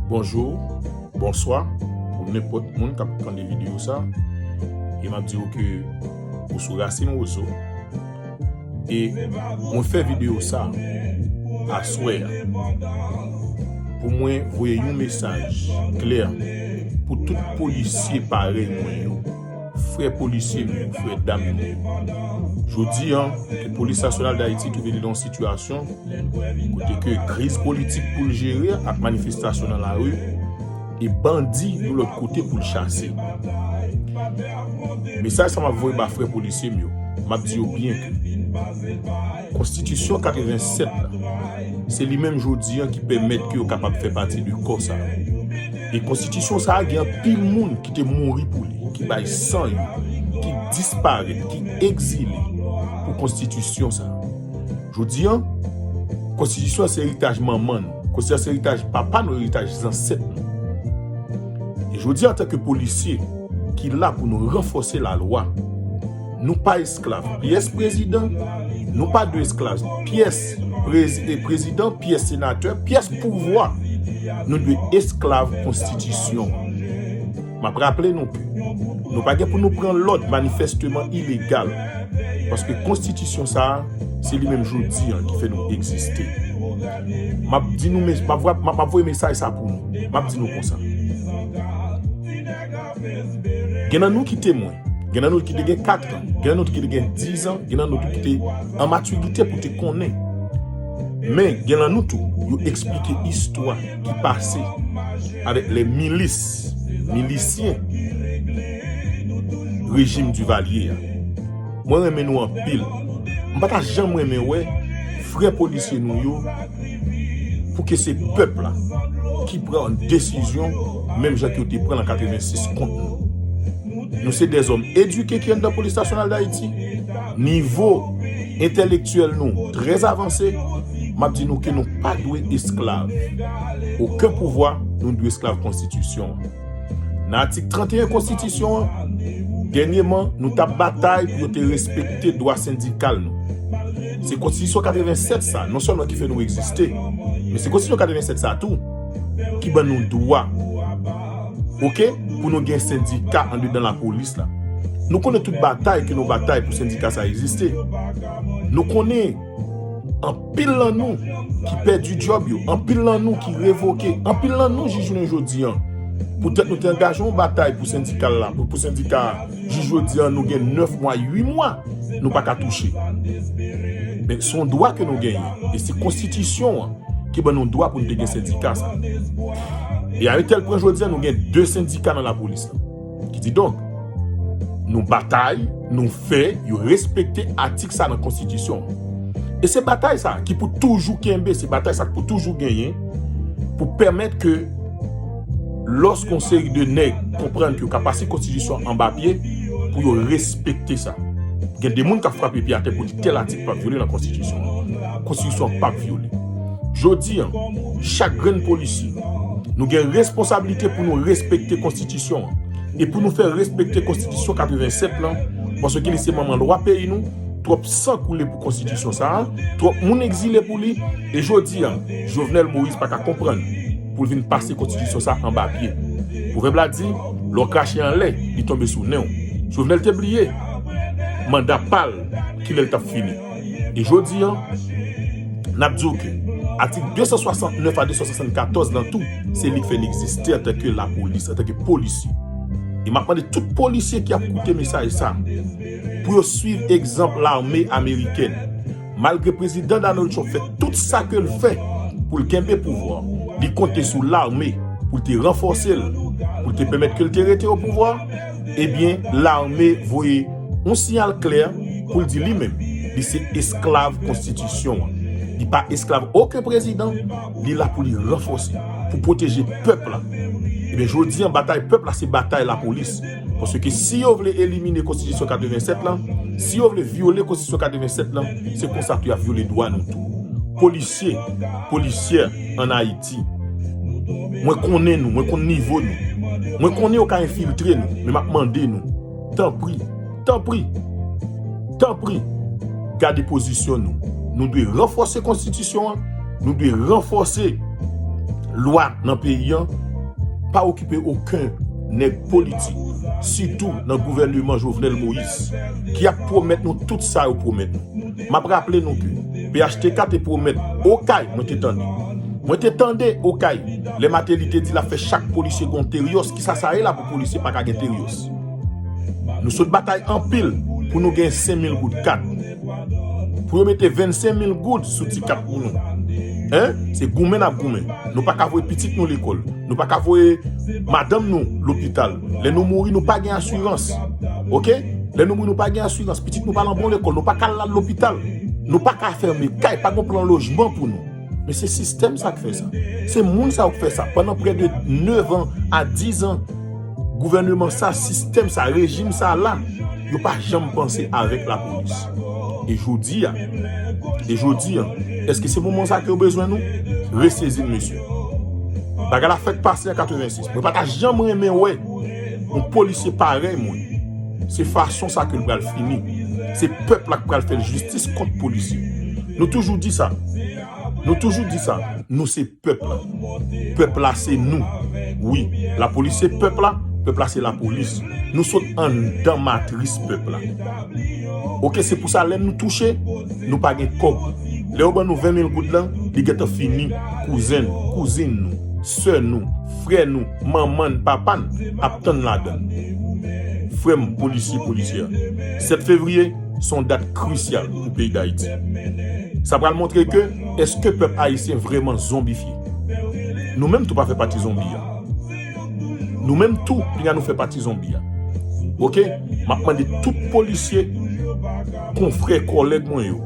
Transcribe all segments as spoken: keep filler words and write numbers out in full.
Bonjou, bonswa pou nenpòt moun k ap tande videyo sa. E m ap di w ke ou sou Racine Roseau. E mwen fè videyo sa aswè a pou mwen voye yon mesaj klè pou tout polisye parèy mwen yo, frè polisye m yo, frè dam m yo. Jodi a, ke Polis Nasyonal d Ayiti twouve li nan yon sitiyasyon kote ke kriz politik pou l jere ak manifestasyon nan lari, e bandi yon lòt kote pou l chase. Mesaj sa m ap voye ba frè polisye m yo, m ap di yo byen ke konstitisyon katrevennsèt la, se li menm jodi a ki pèmèt ke yo kapab fè pati de kò sa a. E konstitisyon sa a gen anpil moun ki te mouri pou li, ki bay san yo, ki disparèt, ki egzile pou konstitisyon sa a. Jodi a, konstitisyon an se eritaj manman nou, konstitisyon an se eritaj papa nou, eritaj zansèt nou. E jodi a, antanke polisye ki la pou nou ranfòse lalwa, nou pa esklav pyès prezidan, nou pa dwe esklav pyès prezi- e prezidan, pyès senatè, pyès pouvwa. Nou dwe esklav konstitisyon an. M ap raple nou ke nou pa gen pou nou pran lòd manifèsteman ilegal, paske konstitisyon sa a, se li menm jodi a ki fè nou egziste. M ap di nou, mes- m ap vwa- m ap voye mesaj sa pou nou. M ap di nou konsa. Gen nan nou ki temwen, gen nan nou ki te gen kat an, gen nan nou ki te gen diz an, gen nan nou tou ki te an matirite pou te konnen. Men, gen nan nou tou, yo eksplike istwa ki pase avèk lè milis, milisyen rejim Duvalier a. Mwen renmen nou anpil. M pa ta janm renmen wè frè polisye nou yo pou ke se pèp la ki pran desizyon menm jan ke yo te pran l an katrevensis kont nou. Nou se dèzòm edike ki anndan Polis Nasyonal d Ayiti. Nivo entèlektyèl nou trè avanse. M ap di nou ke nou pa dwe esklav okenn pouvwa, nou dwe esklav konstitisyon an. Nan atik trannteyen konstitisyon an, dènyèman, nou t ap batay pou yo te respekte dwa sendikal nou. Se konstitisyon katrevennsèt sa, non sèlman ki fè nou egziste, men se konstitisyon katrevennsèt sa tou ki ban nou dwa, oke, pou nou gen sendika andedan lapolis la. Nou konnen tout batay ke nou batay pou sendika sa egziste. Nou konnen anpil nan nou ki pèdi djòb yo, anpil nan nou ki revoke, anpil nan nou jis jounen jodi a. Poutèt nou te angaje yon batay pou sendikal la, pou, pou sendika a, jis jodi a, nou gen nèf mwa, uit mwa, nou pa ka touche. Men se yon dwa ke nou genyen. E se konstitisyon an ki ban nou dwa pou nou te gen sendika sa. E a yon tèl pwen jodi a, nou gen de sendika nan lapolis la. Ki di donk, nou batay, nou fè yo respekte atik sa nan konstitisyon an. E se batay sa ki pou toujou kenbe, se batay sa ki pou toujou genyen pou pèmèt ke lòske yon seri de nèg konprann ke yo ka pase konstitisyon an anba pye, pou yo respekte sa. Gen de moun k ap frape pye atè pou di tèl atik p ap vyole nan konstitisyon an. Konstitisyon an p ap vyole. Jodi a, chak grenn polisye, nou gen responsablite pou nou respekte konstitisyon an. E pou nou fè respekte konstitisyon katrevennsèt lan, paske li se manman lwa peyi nou, twòp san koule pou konstitisyon sa a, twòp moun egzile pou li, e jodi a, Jovenel Moïse pa ka konprann pou l vin pase konstitisyon sa a anba pye. Pwovèb la di, lè w krache anlè, li tonbe sou nen w. Jovenel te bliye manda pa l, kilè l t ap fini. E jodi a, n ap di w ke atik de san swasantnèf a de san swasannkatòz lan tou, se li k fè n egziste antanke lapolis, antanke polisye. E m ap mande tout polisye ki ap koute mesaj sa, pou yo swiv egzanp lame amerikèn. Malgre prezidan Donald Trump fè tout sa ke l fè pou l kenbe pouvwa, li konte sou lame pou l te ranfòse l, pou l te pèmèt ke l te rete o pouvwa, ebyen, lame voye yon siyal klè pou l di li menm, li se esklav konstitisyon an. Li pa esklav okenn prezidan, li la pou li ranfòse, pou pwoteje pèp la. Ebyen, jodi a, batay pèp la, se batay lapolis. Paske si yo vle elimine konstitisyon katrevennsèt lan, si yo vle vyole konstitisyon katrevennsèt lan, se konsa tou y ap vyole dwa nou tou. Polisye, polisyè ann Ayiti, mwen konnen nou, mwen konn nivo nou. Mwen konnen yo ka enfiltre nou, men m ap mande nou, tanpri, tanpri, tanpri, gade pozisyon nou. Nou dwe ranfòse konstitisyon an, nou dwe ranfòse lwa nan peyi an, pa okipe okenn nèg politik, sitou nan gouvèneman Jovenel Moïse, ki ap pwomèt nou tout sa yo pwomèt nou. M ap raple nou ke P H T K te pwomèt Okay, mwen te tande. Mwen te tande Okay, lè Martelly te di l ap fè chak polisye gen yon Terios, kisa sa ye la pou polisye pa ka gen Terios? Nou sot batay anpil pou nou gen senk mil goud kat. Pou yo mete vennsenk mil goud sou ti kat pou nou. Hein? Se goumen n ap goumen. Nou pa ka voye pitit nou lekòl. Nou pa ka voye madanm nou lopital. Lè nou mouri, nou pa gen asirans. Oke? Lè nou mouri, nou pa gen asirans. Pitit nou pa nan bon lekòl. Nou pa ka al lopital. Nou pa ka fèmen kay. Pa gen plan lojman pou nou. Men se sistèm sa k fè sa. Se moun sa yo k fè sa. Pandan prè de nèf an a diz an, gouvèneman sa, sistèm sa, rejim sa la, yo pa janm panse avèk lapolis. E jodi a, e jodi a, èske se moman sa ke yo bezwen nou? Resezi n, mesye. Bagay la fèk pase an katrevensis. Mwen pa ta janm renmen wè yon polisye parèy mwen. Se fason sa ke l pral fini. Se pèp la k pral fè l jistis kont polisye. Nou toujou di sa. Nou toujou di sa. Nou se pèp la. Pèp la se nou. Wi, lapolis se pèp la, pèp la se lapolis. Nou sot anndan matris pèp la. Oke, se pou sa lè nou touche, nou pa gen kòb. Lè yo ban nou ven mil goud lan, li gentan fini. Kouzen, kouzin nou, sè nou, frè nou, manman n, papa n ap tann ladan l. Frè m, polisye, polisyè, sèt fevriye se yon dat krisyal pou peyi Dayiti. Sa pral montre ke èske pèp ayisyen vrèman zonbifye? Nou menm tou pa fè pati zonbi a. Nou menm tou, pinga nou fè pati zonbi a. Oke? M ap mande tout polisye, konfrè, kòlèg mwen yo,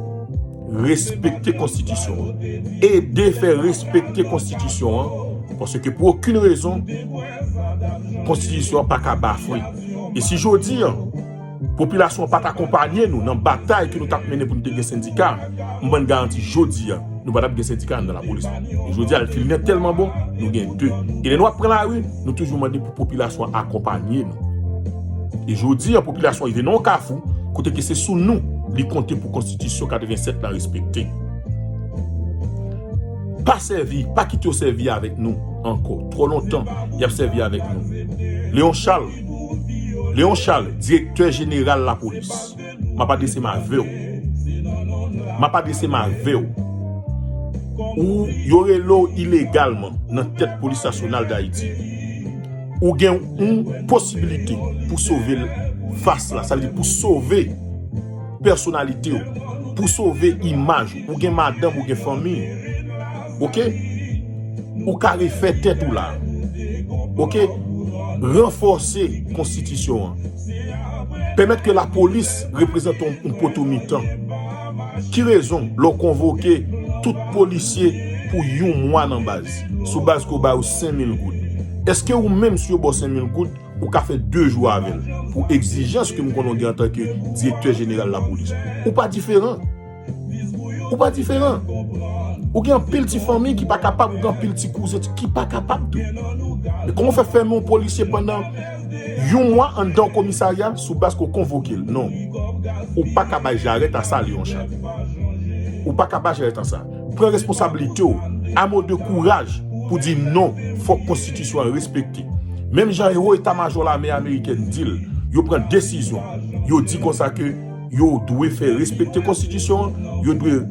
respekte konstitisyon an. Ede fè respekte konstitisyon an, paske pou okenn rezon, konstitisyon an pa ka bafwe. E si jodi a, popilasyon an pa t akonpanye nou nan batay ke nou t ap mennen pou nou te gen sendika, m ban n garanti jodi a, nou pa t ap gen sendika anndan lapolis. E jodi a, filinè tèlman bon, nou gen de. E lè nou ap pran lari, nou toujou mande pou popilasyon an akonpanye nou. E jodi a, popilasyon an rive nan yon kafou, kote ke se sou nou li konte pou konstitisyon katrevennsèt la respekte. Pa sèvi, pa kite yo sèvi avèk nou ankò. Twò lontan, y ap sèvi avèk nou. Léon Charles, Léon Charles, direktè jeneral lapolis, m ap adrese m avè w. M ap adrese m avè w. Ou, yo rele w ilegalman nan tèt Polis Nasyonal Dayiti. Ou gen yon posibilite pou sove fas la, sa vle di pou sove pèsonalite w, pou sove imaj ou. Ou gen madanm, ou gen fanmi. Oke? Ou ka refè tèt ou la. Oke? Ranfòse konstitisyon an. Pèmèt ke lapolis reprezante yon, yon poto mitan. Ki rezon lè w konvoke tout polisye pou yon mwa nan baz, sou baz ke w ba yo senk mil goud? Èske ou menm, si yo ba w senk mil goud, ou ka fè de jou avè l pou egzijans ke m konnen w gen antanke direktè jeneral lapolis? Ou pa diferan. Ou pa diferan. Ou gen anpil ti fanmi ki pa kapab, ou gen anpil ti kouzen ki pa kapab tou. Men kòman w fè fèmen yon polisye pandan yon mwa anndan yon komisarya sou baz ke w konvoke l? Non. Ou pa ka bay jarèt a sa, Léon Charles. Ou pa ka bay jarèt a sa. Pran responsablite w. A mo de kouraj pou di non, fòk konstitisyon an respekte. Menm jan ewo eta majò lame amerikèn di l, yo pran desizyon, yo di konsa ke yo dwe fè respekte konstitisyon an, yo dwe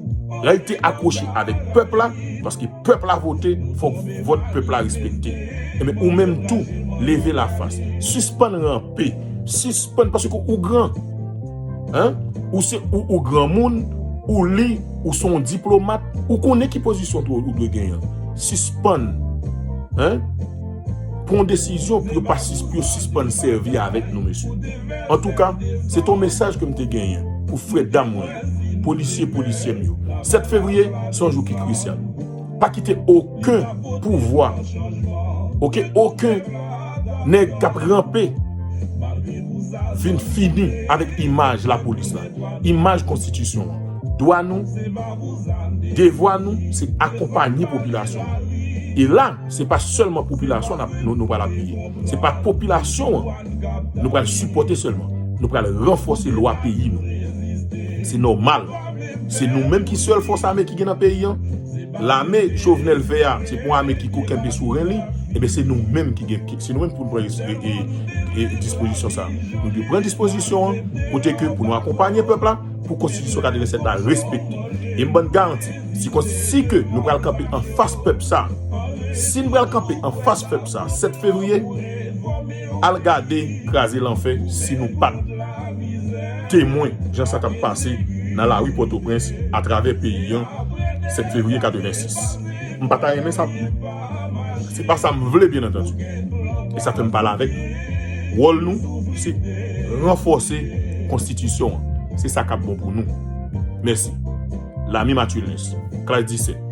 rete akwoche avèk pèp la, paske pèp la vote, fòk vòt pèp la respekte. Enben, ou menm tou, leve lafas. Sispann ranpe. Sispann, paske ou gran. Hein? Ou se, ou, ou granmoun, ou li, ou se yon diplomat, ou konnen ki pozisyon tou ou dwe genyen. Sispann. Hein? Pran yon desizyon pou yo pa sis-, pou yo sispann sèvi avèk nou, mesye. Antouka, se te yon mesaj ke m te genyen pou frè dam mwen yo, polisye, polisyè m yo. Sèt fevriye, se yon jou ki krisyal. Pa kite okenn pouvwa, oke, okenn nèg k ap ranpe vin fini avèk imaj lapolis la, imaj konstitisyon an. Dwa nou, devwa nou, se akonpanye popilasyon an. E la, se pa sèlman popilasyon n ap, nou, nou pral apiye. Se pa popilasyon an nou pral sipòte sèlman. Nou pral ranfòse lwa peyi nou. Se nòmal. Se nou menm ki sèl fòs ame ki gen nan peyi an. Lame Jovenel fè a, se pou yon ame ki ko kenbe sou ren li, ebyen se nou menm ki gen, se nou menm pou nou pran e, e, e, dispozisyon sa. Nou dwe pran dispozisyon an, kote ke pou nou akonpanye pèp la, pou konstitisyon katrevennsèt la respekte. E m ban n garanti, si, si ke nou pral kanpe anfas pèp sa, si nou pral kanpe anfas pèp sa, sèt fevriye, al gade Kraze Lanfè si nou pa t temwen jan sa t ap pase nan lari Pòtoprens atravè peyi an, sèt fevriye katrevensis. M pa ta renmen sa. Se pa sa m vle, byen antandi. E sa fè m pale avèk nou. Wòl nou, se ranfòse konstitisyon an. Se sa k ap bon pou nou. Mèsi. Lami Matulens, klas disèt.